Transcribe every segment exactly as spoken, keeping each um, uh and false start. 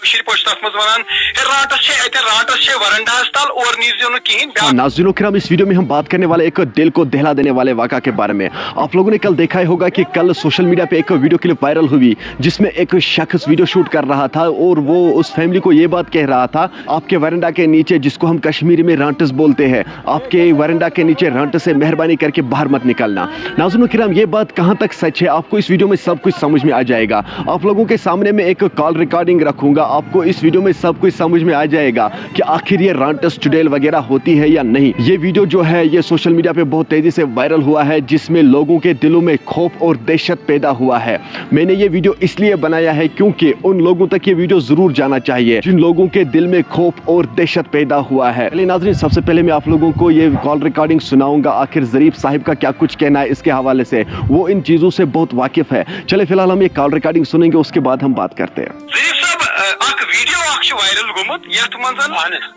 کٔشیٖرِ پٲٹھۍ چھِ تَتھ منٛز وَنان، ہے، رانٹَس چھے اَتٮ۪ن، رانٹَس چھے ورنڈاہَس تَل، اور نیٖرزیو نہٕ کِہیٖنۍ۔ بیٛاکھ ناظرین کرام، इस वीडियो में हम बात करने वाले एक दिल को दहला देने वाले वाक़ा के बारे में। आप लोगों ने कल देखा ही होगा कि कल सोशल मीडिया पे एक वीडियो क्लिप वायरल हुई, जिसमें एक शख्स वीडियो शूट कर रहा था और वो उस फैमिली को ये बात कह रहा था, आपके वरांडा के नीचे, जिसको हम कश्मीरी में रांटस बोलते हैं, आपके वरांडा के नीचे रांटस है, मेहरबानी करके बाहर मत निकलना। नाज़रीन किराम, ये बात कहाँ तक सच है, आपको इस वीडियो में सब कुछ समझ में आ जाएगा। आप लोगों के सामने मैं एक कॉल रिकॉर्डिंग रखूंगा, आपको इस वीडियो में सब कुछ समझ में आ जाएगा कि आखिर ये रांटस चुड़ैल वगैरह होती है या नहीं। ये वीडियो जो है, ये सोशल मीडिया पे बहुत तेजी से वायरल हुआ है, जिसमें लोगों के दिलों में खौफ और दहशत पैदा हुआ है। मैंने ये वीडियो इसलिए बनाया है क्योंकि उन लोगों तक ये वीडियो जरूर जाना चाहिए, जिन लोगों के दिल में खौफ और दहशत पैदा हुआ है। चलिए नाज़रीन, सबसे पहले मैं आप लोगों को ये कॉल रिकॉर्डिंग सुनाऊंगा, आखिर ज़रीफ साहिब का क्या कुछ कहना है इसके हवाले से। वो इन चीज़ों से बहुत वाकिफ़ है। चलिए फिलहाल हम ये कॉल रिकॉर्डिंग सुनेंगे, उसके बाद हम बात करते हैं। ظریف صٲب، اکھ ویڈیو اکھ چھُ وائرل گوٚمُت، یتھ منٛز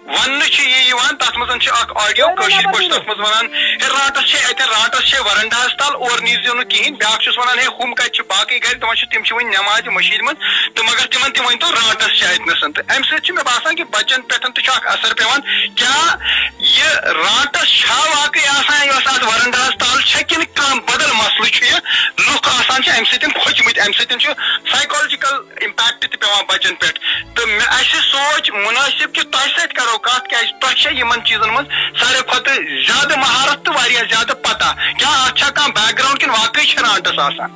وننہٕ چھُ یہِ یِوان، تتھ منٛز چھُ اکھ آڈیو، کٲشِر پٲٹھۍ چھِ تتھ منٛز ونان، ہے، رانٹس چھے اتٮ۪ن، رانٹس چھے ورنڈاہس تل، اور نیٖرزیو نہٕ کِہینۍ۔ بیٛاکھ چھُس ونان، ہے، ہُم کتہِ چھِ، باقٕے گرِ، دپان چھِ تِم چھِ وُنہِ نٮ۪مازِ مٔشیٖد منٛز، تہٕ مگر تِمن تہِ ؤنۍتو رانٹس چھِ اتنس۔ تہٕ امہِ سۭتۍ چھُ مےٚ باسان کہِ بچن پٮ۪ٹھ تہِ چھُ اکھ اثر پٮ۪وان۔ کیٛاہ یہِ رانٹس چھا واقعی آسان، یۄس اتھ ورنڈاہس تل چھےٚ، کِنہٕ کانٛہہ بدل مسلہٕ چھُ یہِ؟ لُکھ آسان چھِ امہِ سۭتۍ کھوٚژمٕتۍ، امہِ سۭتۍ چھُ سائیکالوجیکل امپیکٹ تہِ پٮ۪وان بچن پٮ۪ٹھ۔ تہٕ مےٚ، اسہِ سوچ مناسب کہِ تۄہہِ سۭتۍ کرو کتھ، کیازِ تۄہہِ چھےٚ یِمن چیٖزن منٛز ساروی کھۄتہٕ زیادٕ مہارت تہٕ واریاہ زیادٕ پتہ۔ کیٛاہ اتھ چھا کانٛہہ بیک گراؤنڈ کِنہٕ واقعی چھِ رانٹس آسان؟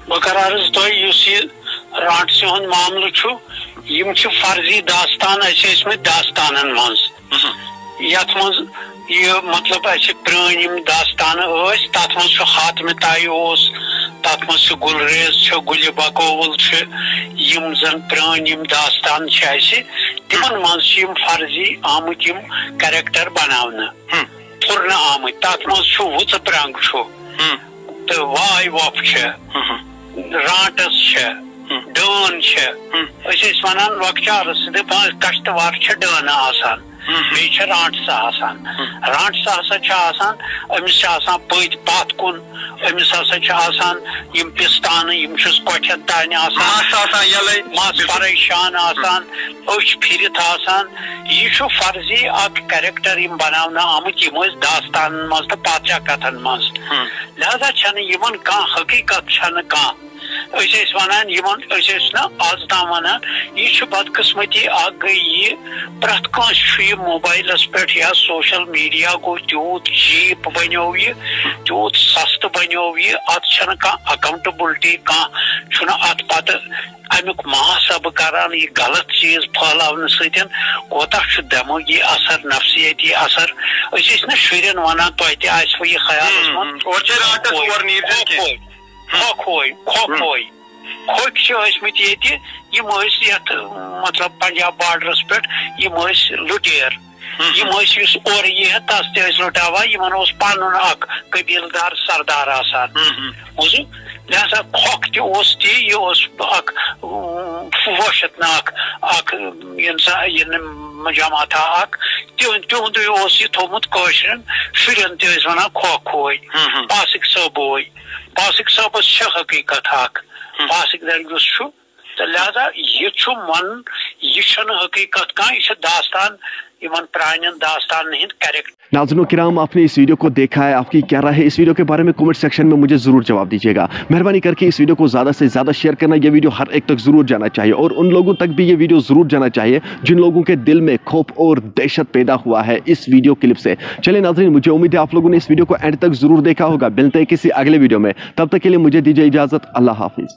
بہٕ کرٕ عرض تۄہہِ، یُس یہِ رانٹسہِ ہُنٛد معاملہٕ چھُ، یِم چھِ فرضی داستان اَسہِ ٲسۍ مٕتۍ داستانن منٛز۔ یتھ منٛز یہِ، مطلب، اسہِ پرٲنۍ یِم داستان ٲسۍ، تتھ منٛز چھُ حاتمِ طایی اوس، تتھ منٛز چھُ گُلریز چھُ، گُلِ بقوول چھُ، یِم زن پرٲنۍ یِم داستان چھِ اسہِ، تِمن منٛز چھِ یِم فرضی آمٕتۍ یِم کریکٹر بناونہٕ، ہم۔ پھُرنہٕ آمٕتۍ۔ تتھ منٛز چھُ وُژٕ پرنٛگ چھُ، ہم۔ تہٕ واے وۄپھ چھےٚ، ہم۔ رانٹس چھےٚ، ہم۔ ڈٲن چھےٚ۔ ہم۔ أسۍ ٲسۍ ونان لۄکچارس، دپان، کشتوار چھےٚ ڈٲنہٕ آسان۔ ہم۔ بیٚیہِ چھےٚ رانٹسہٕ آسان۔ ہم۔ رانٹسہٕ ہسا چھِ آسان، أمِس چھِ آسان پٔتۍ پتھ کُن، أمِس ہسا چھِ آسان یِم پستانہٕ، یِم چھِس کۄٹھٮ۪ن تانۍ آسان۔ مَس آسان یَلَے۔ مَس پریشان آسان، أچھ پھِرِتھ آسان۔ یہِ چھُ فرضی اکھ کریکٹر یِم بناونہٕ آمٕتۍ، یِم ٲسۍ داستانن منٛز تہٕ پادشاہ کتھن منٛز۔ ہم۔ لہذا چھنہٕ یِمن کانٛہہ حقیقت چھنہٕ کانٛہہ۔ أسۍ ٲسۍ ونان یِمن، أسۍ ٲسۍ نہ آز تام ونان، یہِ چھُ بدقسمتی اکھ گٔے یہِ، پرٛٮ۪تھ کٲنٛسہِ چھُ یہِ موبایلس پٮ۪ٹھ یا سوشل میڈیا گوٚو تیوٗت چیپ بنیو یہِ، تیوٗت سستہٕ بنیو یہِ، اتھ چھنہٕ کانٛہہ اکاؤنٹیبلٹی، کانٛہہ چھُنہٕ اتھ پتہٕ امیُک محاسبہٕ کران، یہِ غلط چیٖز پھٔہلاونہٕ سۭتۍ کوتاہ چھُ دمٲغی اثر، نفسیٲتی اثر۔ أسۍ ٲسۍ نہٕ شُرٮ۪ن ونان، تۄہہِ تہِ آسِوٕ یہِ خیالس منٛز، ہم، ہم۔ اورٕ چھِ رانٹس، کھوکھوے، اور نیٖرزِ کینٛہہ۔ کھوکھوے، کھوکھوے، کھوکھوے۔ کھوکھۍ چھِ ٲسۍ مٕتۍ ییٚتہِ، یِم ٲسۍ یتھ، مطلب، پنجاب بارڈرس پٮ۪ٹھ، یِم ٲسۍ لُٹیر۔ ہم۔ یِم ٲسۍ، یُس اورٕ یی ہا، تس تہِ ٲسۍ لُٹاوان۔ یِمن اوس پنُن اکھ قبیلہٕ دار سردار آسان۔ ہم، ہم۔ بوٗزِو؟ لہذا کھۄکھ تہِ اوس تی، یہِ اوس اکھ، اۭں، وحشتناک اکھ، ییٚمہِ سا-، یہِ جماعتھا اکھ۔ تِہُنٛد، تِہُنٛدُے اوس یہِ تھوٚومُت کٲشرٮ۪ن شُرٮ۪ن تہِ ٲسۍ ونان کھۄکھوے، ہم، ہم۔ پاسٕکۍ صٲبوے۔ پاسٕکۍ صٲبس چھےٚ حقیٖقت اکھ۔ ہم۔ پاسٕکۍ درگیُس چھُ، تہٕ لہذا یہِ چھُ ونُن، یہِ چھُنہٕ حقیٖقت کانٛہہ، یہِ چھِ داستان، یِمن پرٛانٮ۪ن داستانن ہٕنٛدۍ کریکٹر۔ ناظرین کرام، آپ نے اس ویڈیو کو دیکھا ہے، آپ کی کیا رائے ہے اس ویڈیو کے بارے میں؟ کمنٹ سیکشن میں مجھے ضرور جواب دیجیے گا۔ مہربانی کر کے اس ویڈیو کو زیادہ سے زیادہ شیئر کرنا، یہ ویڈیو ہر ایک تک ضرور جانا چاہیے اور ان لوگوں تک بھی یہ ویڈیو ضرور جانا چاہیے جن لوگوں کے دل میں خوف اور دہشت پیدا ہوا ہے اس ویڈیو کلپ سے۔ چلے ناظرین، مجھے امید ہے آپ لوگوں نے اس ویڈیو کو اینڈ تک ضرور دیکھا ہوگا۔ ملتے ہیں کسی اگلے ویڈیو میں، تب تک کے لیے مجھے دیجیے اجازت، اللہ حافظ۔